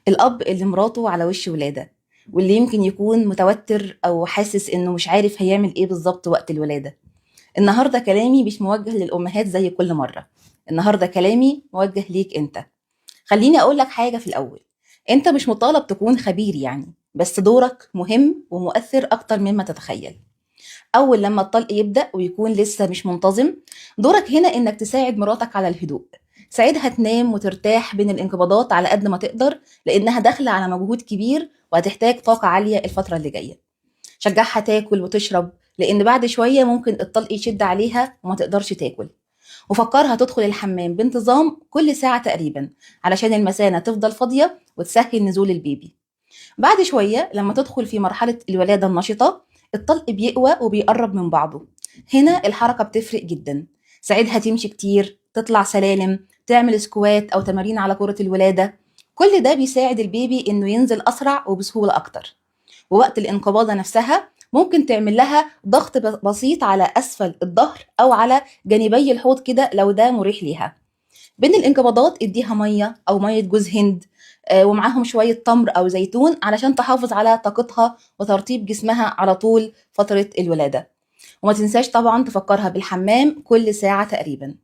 الأب اللي مراته على وش ولادة، واللي يمكن يكون متوتر أو حاسس إنه مش عارف هيعمل إيه بالظبط وقت الولادة. النهاردة كلامي مش موجه للأمهات زي كل مرة، النهاردة كلامي موجه ليك أنت. خليني أقول لك حاجة في الأول، أنت مش مطالب تكون خبير يعني، بس دورك مهم ومؤثر أكتر مما تتخيل. أول لما الطلق يبدأ ويكون لسه مش منتظم، دورك هنا إنك تساعد مراتك على الهدوء. ساعدها تنام وترتاح بين الانقباضات على قد ما تقدر، لأنها داخلة على مجهود كبير وهتحتاج طاقة عالية الفترة اللي جاية. شجعها تاكل وتشرب، لأن بعد شوية ممكن الطلق يشد عليها وما تقدرش تاكل. وفكرها تدخل الحمام بانتظام كل ساعة تقريبا علشان المثانة تفضل فاضية وتسهل نزول البيبي. بعد شوية لما تدخل في مرحلة الولادة النشطة، الطلق بيقوى وبيقرب من بعضه. هنا الحركة بتفرق جدا. ساعدها تمشي كتير، تطلع سلالم، تعمل squat أو تمارين على كرة الولادة. كل ده بيساعد البيبي إنه ينزل أسرع وبسهولة أكتر. ووقت الانقباضة نفسها ممكن تعمل لها ضغط بسيط على أسفل الظهر أو على جانبي الحوض كده لو ده مريح ليها. بين الانقباضات اديها مية أو مية جوز هند، ومعاهم شوية تمر أو زيتون علشان تحافظ على طاقتها وترطيب جسمها على طول فترة الولادة. وما تنساش طبعا تفكرها بالحمام كل ساعة تقريبا.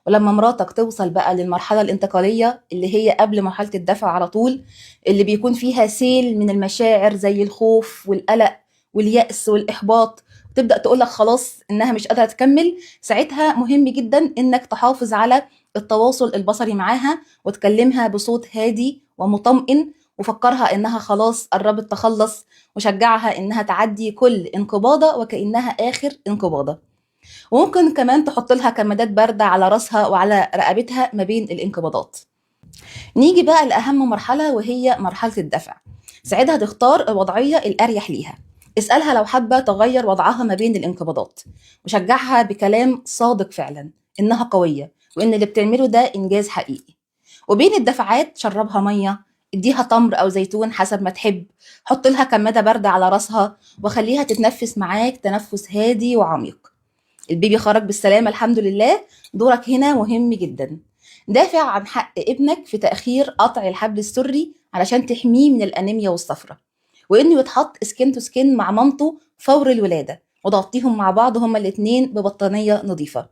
ولما مراتك توصل بقى للمرحلة الانتقالية اللي هي قبل مرحلة الدفع على طول، اللي بيكون فيها سيل من المشاعر زي الخوف والقلق واليأس والإحباط، وتبدأ تقولك خلاص إنها مش قادرة تكمل، ساعتها مهم جدا إنك تحافظ على التواصل البصري معاها وتكلمها بصوت هادي ومطمئن، وفكرها إنها خلاص قربت تخلص، وشجعها إنها تعدي كل انقباضة وكأنها آخر انقباضة. وممكن كمان تحط لها كمادات باردة على راسها وعلى رقبتها ما بين الانقباضات. نيجي بقى لأهم مرحلة وهي مرحلة الدفع. ساعدها تختار الوضعية الأريح ليها. اسألها لو حابة تغير وضعها ما بين الانقباضات، وشجعها بكلام صادق فعلا إنها قوية وإن اللي بتعمله ده إنجاز حقيقي. وبين الدفعات شربها مية، اديها تمر أو زيتون حسب ما تحب، حط لها كمادة باردة على راسها وخليها تتنفس معاك تنفس هادي وعميق. البيبي خرج بالسلامة الحمد لله. دورك هنا مهم جدا. دافع عن حق ابنك في تأخير قطع الحبل السري علشان تحميه من الأنيميا والصفرة، وإنه يتحط skin to skin مع مامته فور الولادة، وتغطيهم مع بعض هما الاتنين ببطانية نظيفة.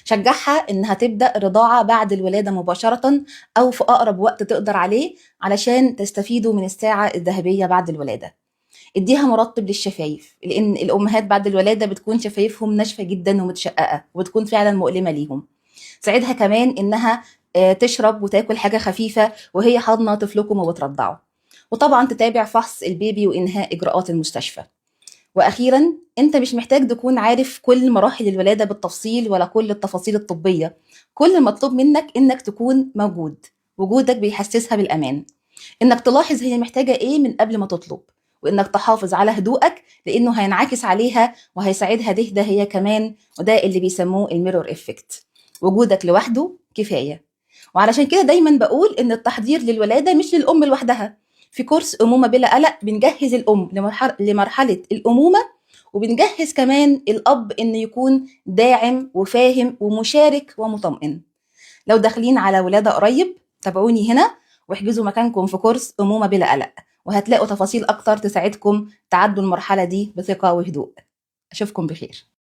شجعها إنها تبدأ رضاعة بعد الولادة مباشرة أو في أقرب وقت تقدر عليه علشان تستفيدوا من الساعة الذهبية بعد الولادة. اديها مرطب للشفايف، لان الامهات بعد الولادة بتكون شفايفهم ناشفة جدا ومتشققه وبتكون فعلا مؤلمة ليهم. ساعدها كمان انها تشرب وتاكل حاجة خفيفة وهي حاضنة طفلكم وبترضعه. وطبعا تتابع فحص البيبي وانهاء اجراءات المستشفى. واخيرا، انت مش محتاج تكون عارف كل مراحل الولادة بالتفصيل ولا كل التفاصيل الطبية. كل المطلوب منك انك تكون موجود. وجودك بيحسسها بالامان، انك تلاحظ هي محتاجه ايه من قبل ما تطلب، وانك تحافظ على هدوءك لانه هينعكس عليها وهيساعدها تهدى هي كمان، وده اللي بيسموه ال mirror effect. وجودك لوحده كفاية. وعلشان كده دايما بقول ان التحضير للولاده مش للام لوحدها. في كورس امومه بلا قلق بنجهز الام لمرحلة الامومة، وبنجهز كمان الاب انه يكون داعم وفاهم ومشارك ومطمئن. لو داخلين على ولاده قريب تابعوني هنا واحجزوا مكانكم في كورس امومه بلا قلق، وهتلاقوا تفاصيل اكتر تساعدكم تعدوا المرحلة دي بثقة وهدوء. اشوفكم بخير.